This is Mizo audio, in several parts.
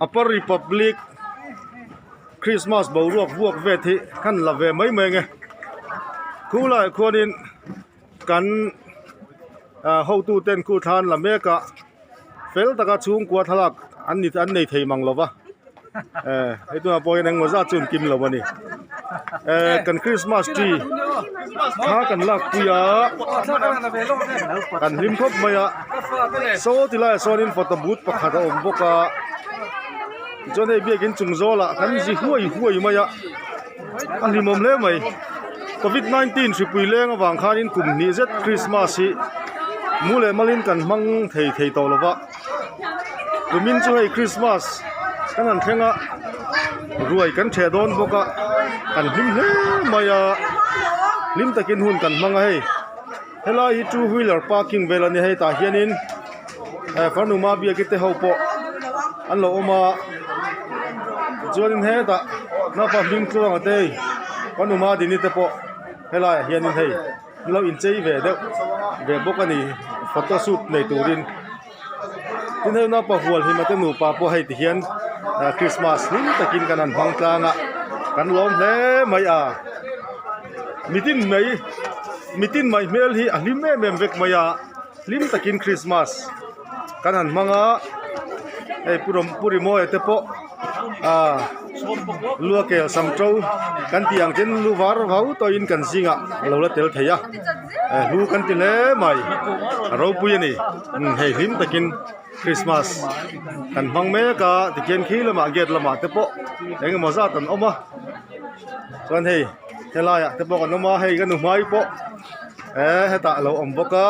Upper Republic Christmas boruak vuak vet hi kan la ve mai mai ang e khulaiah khuanin kan ah hotu ten khu thla an la mek a fel taka chhungkua thlalak an ni an nei thei mang lo va eh hei tunah pawh hian engmaw zat chu an kim lo a ni eh kan Christmas tree thla kan lak pui a kan hlim khawp mai a saw ti laiah sawnin photo booth pakhat a awm bawk a tichuan hei biakin chung zawlah kan zi huai huai mai a a hlimawm hle mai covid 19 hripui leng avang khanin kum hnih zet Christmas hi mu leh malin kan hmang thei thei tawh lo va kumin chu hei Christmas kan han thleng a ruai kan ṭheh dawn bawk a kan hlim hle mai a hlim takin hun kan hmang a hei helai hi two wheeler parking vel a ni hei tah hianin eh farnu ma biak te ho pawh an lo awm a tichuanin hetah naupang hming tluanga te hei farnu ma dini te pawh helaiah hianin hei an lo inchei ve deuh ve bawk a ni photo shoot nei turin tin hei naupang hual hlim ate nupa pawh hei ti hian ah christmas hlim takin kan han hmang tlang a kan lawm hle mai a mitin mai mitin mai hmel hi a hlim em em vek mai a hlim takin christmas kan han hmang a hei pu rawm pu rimawia te pawh ah lua kel sam to kan tih ang ten lu var vau tawhin kan zingah a lo la tel thei a eh hlu kan ti hle mai a ropui a ni umm hei hlim takin christmas kan hmang mek a tikhian khi lamah gate lamah te pawh eng emaw zat an awm a chuan hei helaiah te pawh kan awm a hei ka nu hmai pawh. Eh hetah a lo awm bawk a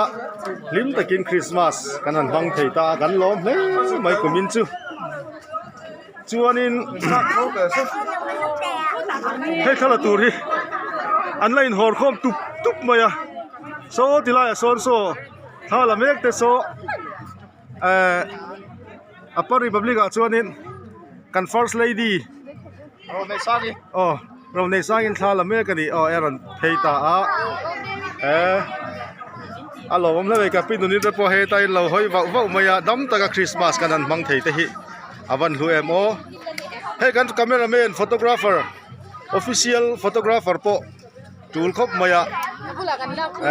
hlim takin Christmas kan han hmang thei ta a kan lawm hle mai kumin chu chuanin hei thla la tur hi an la inhawr khawm tup tup mai a saw ti laiah sawn saw thla la mek te saw eh Upper Republic ah chuanin kan first lady aw ro nei sangin thla la mek a ni aw a rawn phei ta a eh a lawmawm hle mai ka pi nunite pawh heta in lo hawi vauh vauh mai a dam taka Christmas kan han hmang thei te hi a van hlu em aw hei kan camera man photographer official photographer pawh tul khawp mai a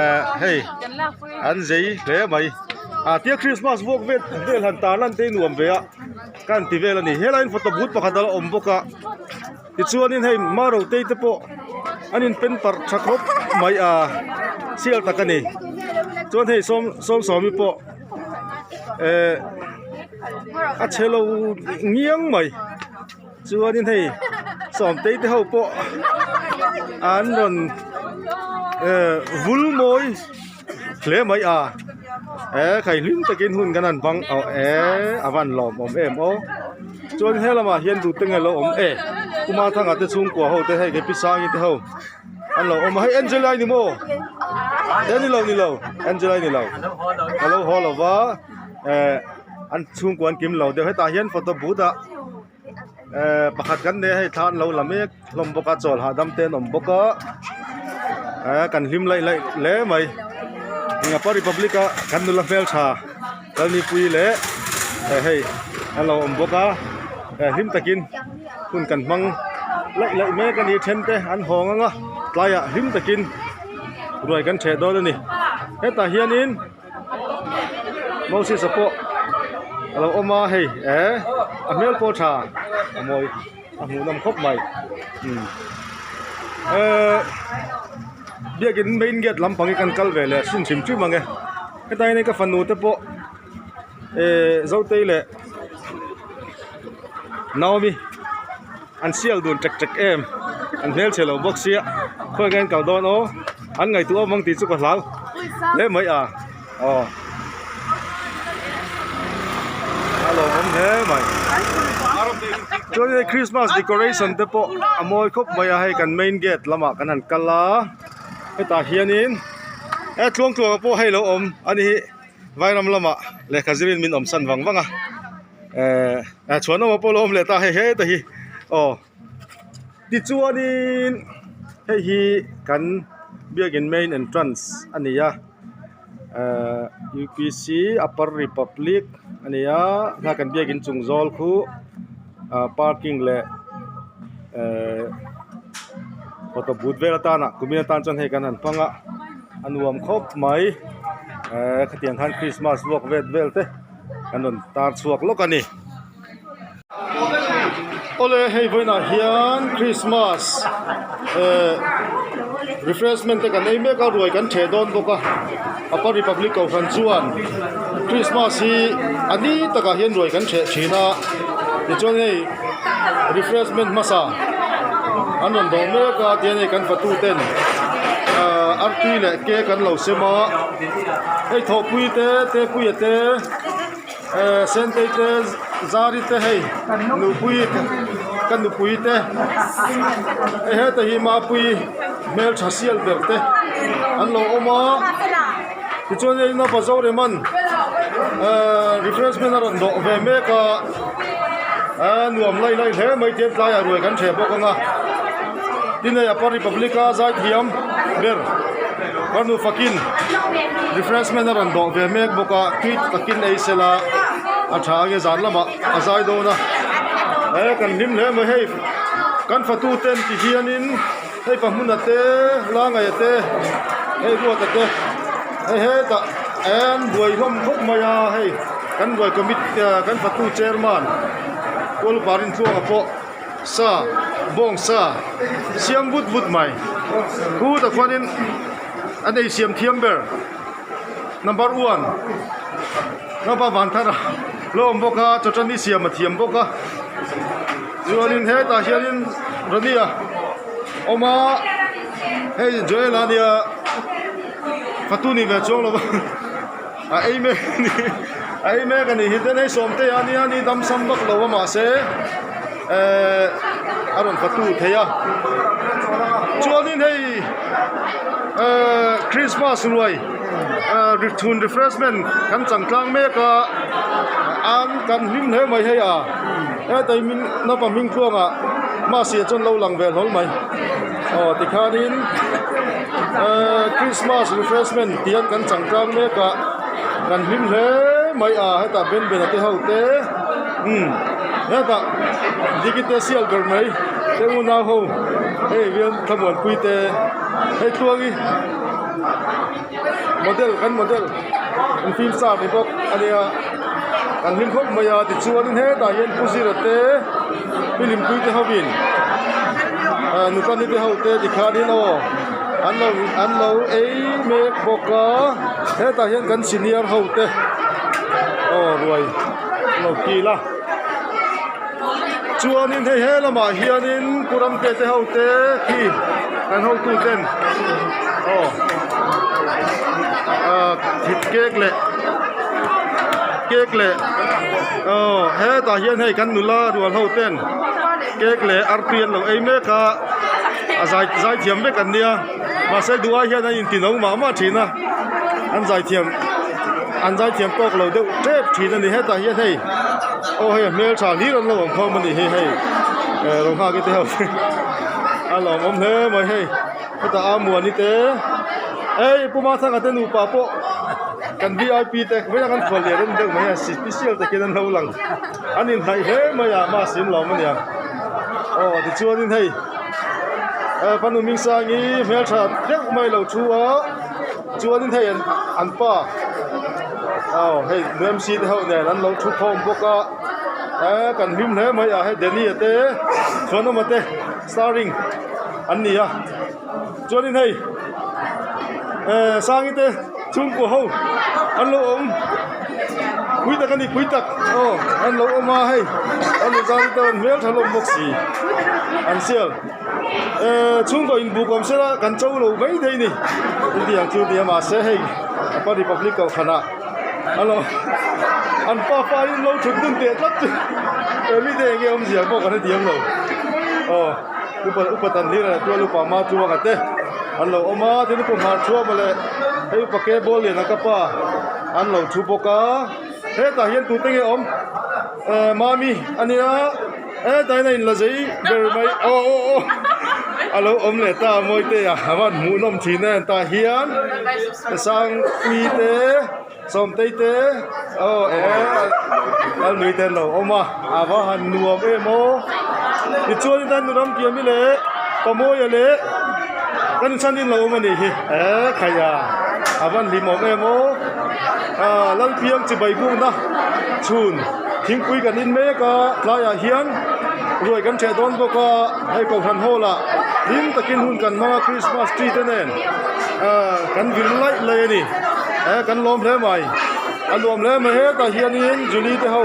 eh hei an zei hle mai ah tia Christmas vuak vel vel han tar lan te hi nuam ve a ka han ti vel a ni helaiin photo booth pakhat a la awm bawk a tichuanin hei marotei te pawh an in pen parh tha khawp mai a sial tak a ni chuan hei sawm sawm sawmi pawh eh a chhe lo ngiang mai. Chuanin hei sawmtei te ho pawh an rawn eh vul mawi hle mai a eh khai hlim takin hun kan han bang aw eh a van lawmawm em aw chuan helamah hian duhte nge lo awm e kuma thanga te chhungkua ho te hei kepi sangi te ho an lo awm a hei Angela i ni maw e ni lo ni lo Angela i ni lo a lo haw lo va eh. An chhungkua an kim lo deuh hetah hian photo booth ah ehh pakhat kan nei a hei thla an lo la mek hlawm bawk a chawl hahdam te an awm bawk a ehh kan hlim laih laih hle mai Singapore republic a kan nula hmeltha Lalnipui leh eh hei an lo awm bawk a eh hlim takin hun kan hmang laih laih mek a ni then te an hawng ang a tlaiah hlim takin ruai kan ṭheh dawn a ni hetah hianin. Moses a pawh a lo awm a hei eh a hmel pawh tha a mawi a hmuh nawm khawp mai umm ehh biakin main gate lampang hi kan kal ve leh hrim hrim hrim ang e hetlai hian ka fanu te pawh ehh zotei leh Naomi an sial dun tek tek em an hmelchhe lo bawk sia khawi nge an kal dawn aw an ngaihtuah awm ang tih chu ka hlau hle mai a aw a lawmawm hle mai chuan hei christmas decoration te pawh a mawi khawp mai a hei kan main gate lamah kan han kal a hetah hianin he tluang tluanga pawh hei lo awm a ni hi vairam lamah lehkha zirin min awm san vang vang a. Eh a chhuanawma pawh lo awm leh ta hei heta hi aw tichuanin hei hi kan biakin main entrance a ni a. Ehh upc upper republic a ni a hnah kan biakin chung zawl khu ah parking leh ehh auto but vel atana kumin atan chuan hei kan han hmang a a nuam khawp mai ehh khatiang khan christmas vuak vet vel te an rawn tar chhuak lawk a ni. Awle hei vawiinah hian Christmas ehh refreshment te kan ei mek a ruai kan ṭheh dawn bawk a Upper Republic Kohhran chuan Christmas hi a ni takah hian ruai kan ṭheh ṭhin a tichuan hei refreshment hmasa an rawn dawh mek a tihian hei kan fatu ten ahh artui leh cake an lo sem a hei thawhpui te tepuia te. Ehh sentei te zari te hei nupui ka nupui te hei heta hi mapui hmeltha sial ber te an lo awm a tichuan hei naupang Zoreman ehh refreshment a rawn dawh ve mek a ehh nuam lai lai hle mai tiang tlaiah ruai kan hreh bawk ang a tin hei upper republic a zaithiam ber. Farnu fakin refreshment a rawn dawh ve mek bawk a tui takin ei sela a tha ange zan lamah a zai dawn a he kan hlim hle mai hei kan fatu ten ti hianin hei pahmuna te langaia te hei ruata te hei hetah an buai hlawm khawp mai a hei kan buai committee kan fatu chairman Kawlparin tluanga pawh. Sa, bawng sa siam vut vut mai. Khutah khuanin an ei siam thiam ber number one Hnapa Vanthara lo awm bawk a, chawchani siam a thiam bawk a. Chuanin hetah hianin Rania awm a, hei Joel a nia fatu ni ve chuang lo va. A ei mek a ni a ei mek a nih hi ten hei sawmte a nia ni dam sam vak lo a mahse ehh a rawn fatu thei a chuanin hei ehh christmas ruai ehh chhun refreshment kan chang tlang mek a an kan hlim hle mai hei a heta hi naupang hming tluangah mahse chuan lo lang ve hlawl mai aw tikhanin. Ehh Christmas refreshment tih hian kan chang tlang mek a kan hlim hle mai a hetah ben bena te ho te umm hetah dikite sial ber mai te unau ho hei bial thlamuanpui te hei tluangi model kan model an film star ni bawk a nia kan hlim khawp mai a tichuanin hetah hian pu zira te pi limpui te hovin ah nutani te ho te tikhanin aw an lo an lo ei mek bawk a hetah hian kan senior ho te aw ruai an lo kil a chuanin hei he lamah hianin pu ramte te ho te khi kan hotu ten aw ah cake leh cake leh aw hetah hian hei kan nula rual ho ten cake leh artui an lo ei mek a a zai zai thiam vek an nia mahse duh ai hian an inti no mah mah thin a an zai thiam an zai thiam tawk lo deuh tep thin a ni hetah hian hei aw hei a hmeltha hlir an lo awm khawm a nih hi hei eh lo nghak te ho a lawmawm hle mai hei hetah a muani te hei pu mathanga te nupa pawh kan v i p te vawiin a kan khual leh rem deuh mai a special takin an lo lang an inhnaih hle mai a mahse an lawm a nia aw tichuanin hei eh fanu hmingsangi hmeltha deuh mai lo thu a chuanin hei an pa aw hei M C te ho nen an lo thu khawm bawk a eh kan hlim hle mai a hei Danny a te Chhuanawma te starring an ni a chuanin hei eh Sangi te chhungkua ho an lo awm pui tak a ni pui tak aw an lo awm a hei an lo zai te an hmeltha hlawm bawk si an sial eh chhungkaw inbuk awm sela kan cho lo mai thei ni chutiang chu nia mahse hei apa republic kohhranah an lo an pa pa in lo thut dun teh tlat chu he mite eng nge awmzia pawh kan hrethiam lo aw upa upa tan hlir a tual upa ma chuanga te an lo awm a tin upa hmar chhuak leh hei upa ke ball lian a ka pa an lo thu bawk a hetah hian tute nge awm eh mami a nia hetah hian a inla zei ber mai aw aw aw. A lo awm leh ta Mawitea a van hmuhnawm thin em tah hian Sangpui te Sawmtei te aw eh Lalnui te an lo awm a a va han nuam em aw tichuan in an ram pian mi leh Pamawia leh kan chhan in lo awm a nih hi eh khaih a a van hlimawm em aw ah Lalpiang chibai bukna chhun thingpui kan in mek a tlaiah hian ruai kan ṭheh dawn bawk a hei kohhran hall ah hlim takin hun kan hmang a Christmas tree te nen ah kan vir laih laih a ni eh kan lawm hle mai a nuam hle mai hetah hianin Julie te ho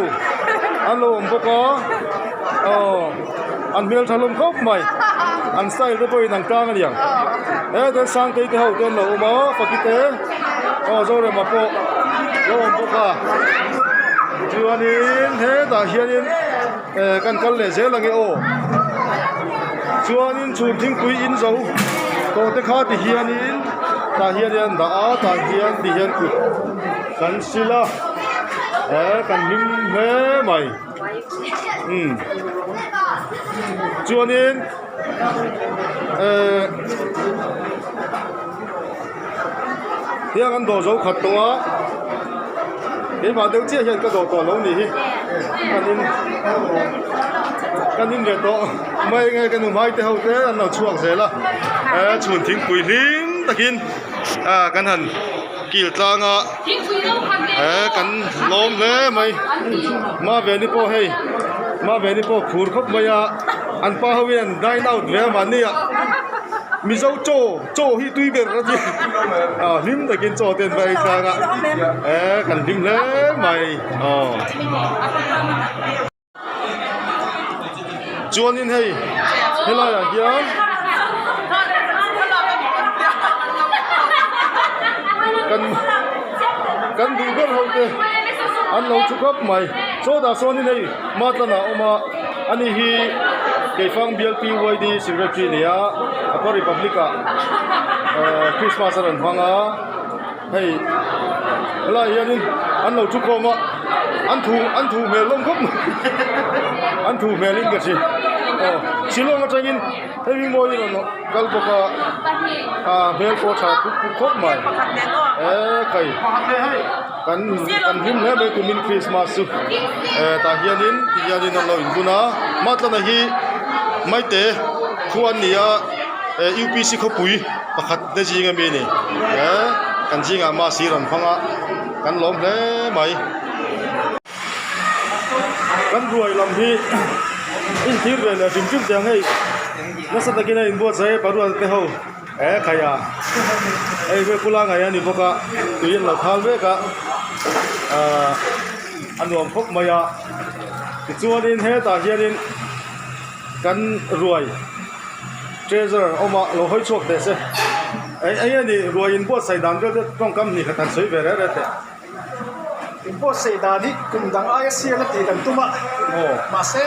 an lo awm bawk a aw an hmeltha hlawm khawp mai an style te pawhin an tlang a niang hetah Sangtei te ho te an lo awm a Faki te aw Zorema pawh lo awm bawk a chuanin hetah hianin eh kan kal leh zel ange aw chuanin chhun thingpui in zo tawh te kha ti hianin tah hianin an dah a tah hian ti hian kut kan sil a eh kan hlim hle mai umm chuanin eh Tiang an dawh zo khat tawh a, keimah deuh chiah hian ka dawh tawh lo ni hi kan in kan in leh tawh mai nge ka nu hmai te ho te an lo chhuak zel a eh chhun thingpui hlim takin ah kan han kil tlang a eh kan lawm hle mai Maveni pawh hei Maveni pawh phur khawp mai a an pa ho hian dine out ve a mahni ah Mizo chaw. Chaw hi tui ber a ni a hlim takin chaw te an va ei tlang a eh kan hlim hle mai aw chuanin hei helai ah hian kan kan duh ber ho te an lo thu khawp mai chaw dah sawnin hei Matlan ah a awm a. Ani hi Keifang bial PYD Secretary a ni a, Upper Republic ah Christmas a rawn hmang a, hei helaiah hianin an lo thu khawm a, an thu an thu hmel hlawm khawp mai an thu hmelin ka hria aw Shillong atangin hei hi mawi a rawn kal bawk a, ah hmel pawh tha puk puk khawp mai eee kai. Kan kan hlim hle mai kumin Christmas chu eh tah hianin ti hianin an lo inbun a Matlana hi Maite khu an ni a eh U P C khawpui pakhat te zing ami a ni eh kan zingah mass hi rawn hmang a kan lawm hle mai. Kan ruai lam hi intir ve leh hrim hrim teh ang hei nasa takin a inbuatsaih a parual te ho. He khai a hei hi pula ngaih a ni bawk a tui an lo khal vek a ahh a nuam khawp mai a tichuanin hetah hianin kan ruai treasure awm a lo hawi chhuak teh se eng eng nge ni ruai inbuatsaih dan vel te tawngkam hnih khat han sawi ve reh reh teh. Inbuatsaih dan hi kum dang aia sial a tih kan tum a mahse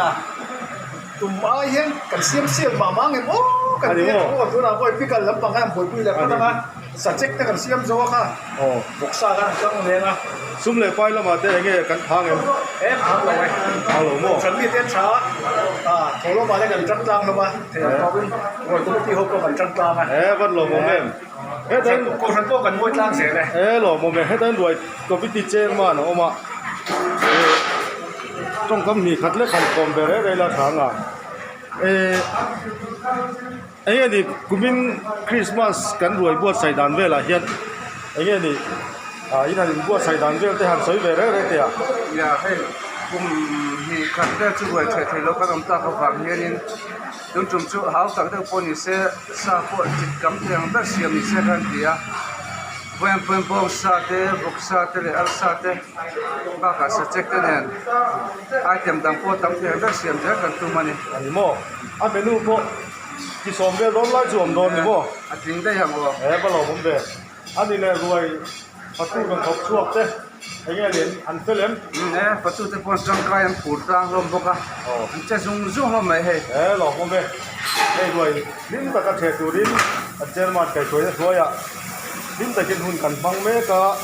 ah. Tum ai hian kan siam siam mah mah ang em aw kan ti a aw tunah pawh pickle lampang hian buaipui leh phawt ang a sachek te kan siam zo a kha bawksa khan an kang leng a. Sum leh pai lamah te enge kan phang em? E phang lo e. Phang lo maw? Kan mite an tha a tho lamah te kan tang tlang hlawm a thei ang tawkin ruai committee ho pawh kan tang tlang a. E van lawmawm em? Hetain Kohhran pawh kan ngawi tlang zel e. E lawmawm e hetain ruai committee chairman a awm a e tawngkam hnih khat lek han kawm ve rei rei la tha ang a e eng nge ni kumin Christmas kan ruai buatsaih dan velah hian eng nge ni ah in han inbuatsaih dan vel te han sawi ve rei rei teh a. Nia hei kum hnih khat vel chu ruai theih theih loh kan awm tak avang hianin tun tum chu hau tak deuh pawh ni se sa pawh chit kam thei ang ber siam ni se kha an ti a. Vawiin bawng sa te, vawk sa te leh arsa te bakah sachek te nen item dang pawh tam thei ang ber siam zel kan tum a ni. A ni maw? A menu pawh ti sawm vel dawn lai chu awm dawn ni maw? A tling daih ang aw. He va lawmawm ve. A ni leh ruai fatu rawn thawk chhuak te eng nge ni an fel em? E, fatu te pawh an tangkai an phur tlang hlawm bawk a, an che zung zung hlawm mai hei. He lawmawm e. Hei ruai hlim taka ṭheh turin an chairman kaihhruaina hruaiah Hlim takin hun kan hmang mek a,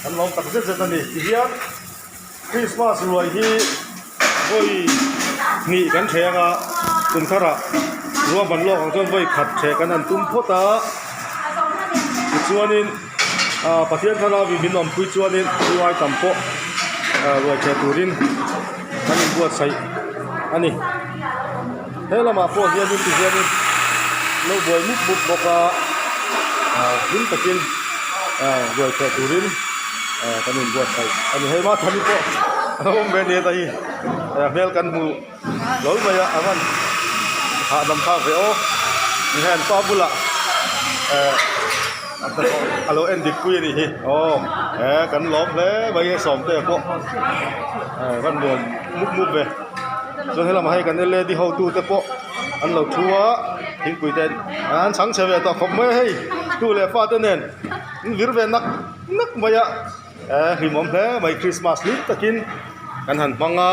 kan lawm tak zet zet a ni. Tihian Christmas ruai hi vawi hnih kan ṭheng a, kum tharah. Ruahman lawk ang chuan vawi khat ṭheh kan han tum phawt a, tichuanin ah Pathian thlalak in min awmpui chuanin ruai tam pawh ah ruai ṭheh turin kan inbuatsaih a ni. He lamah pawh hianin tihianin lo buai mup mup bawk a, ah hlim takin ah ruai ṭheh turin ah kan inbuatsaih a ni. Hei Mathani pawh a lo awm ve nia ta hi hmel kan hmu. Hlawl mai a a van hahdam thlak ve aw hian pa bulah eh a hnathawh a lo en dik pui a nih hi aw he kan lawm hle mai e sawmte pawh eh van nuam mup mup ve chuan helamah hei kan lad hotu te pawh an lo thu a thingpui te an chhang chhe ve tawh khawp mai a hei tu leh fate nen an vir ve nak nak mai a. Eh hlimawm hle mai Christmas hlim takin kan han hmang a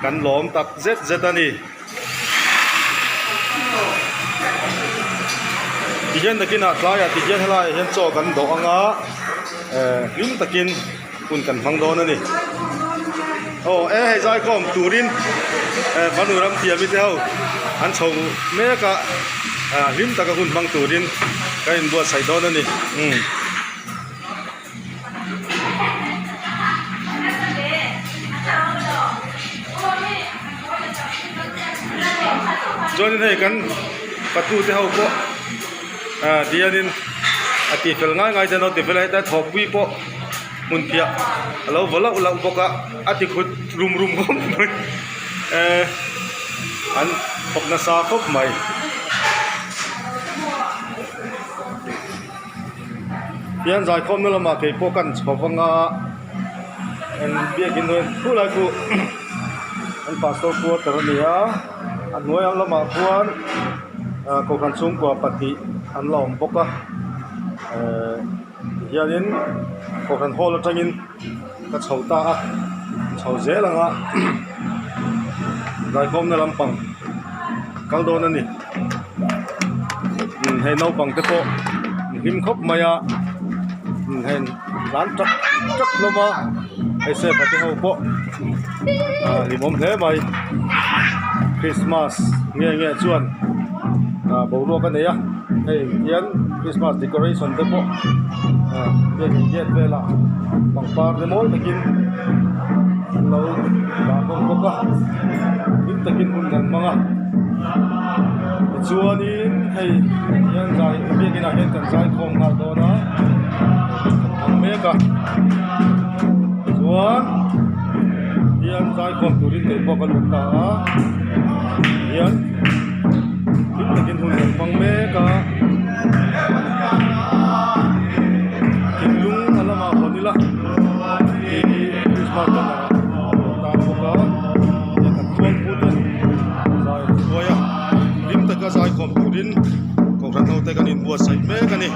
kan lawm tak zet zet a ni. Tihian nakinah tlaiah tihian helaiah hian chaw kan dawh ang a eh hlim takin hun kan hmang dawn a ni. Aw e hei zaikhawm turin eh fanu ram thiami te ho an chho mek a ah hlim taka hun hmang turin kan inbuatsaih dawn a ni umm. Chuanin hei kan patu te ho pawh ah tihianin a tih fel ngai ngai ten a ti fel a heta thawkpui pawh hmun phiah a lo vaw lauh lauh bawk a a ti khut rum rum khawp mai eh an thawk nasa khawp mai. Tihian zaikhawmna lamah kei pawh kan chho vang a eng biakin hi khulai khu an pastor quarter a ni a a hnuai ang lamah khuan ah kohhran chhungkua pahnih an la awm bawk a ehh tihianin kohhran hall atangin ka chho ta a chho zel ang a zaikhawmna lampang kal dawn a ni. Umm hei naupang te pawh an hlim khawp mai a umm hei tlan tak tak hlawm a hei sefa te ho pawh ah hlimawm hle mai christmas nge nge chuan ah boruak a nei a hei hian christmas decoration te pawh ah biakin gate velah pangpar te mawi takin an lo dah hlawm bawk a hlim takin hun an hmang a. Tichuanin hei hian zai biakin ah hian kan zai khawm nghal dawn a kan hmang mek a chuan hian zai khawm turin kei pawh ka lut ta a hian hlim takin hun kan hmang mek a thinlung a lamah hawn ila tih hi Christmas banner ah a lo tar bawk a kan khuangpu ten zai an hruai a hlim taka zaikhawm turin kohhran ho te kan inbuatsaih mek a ni.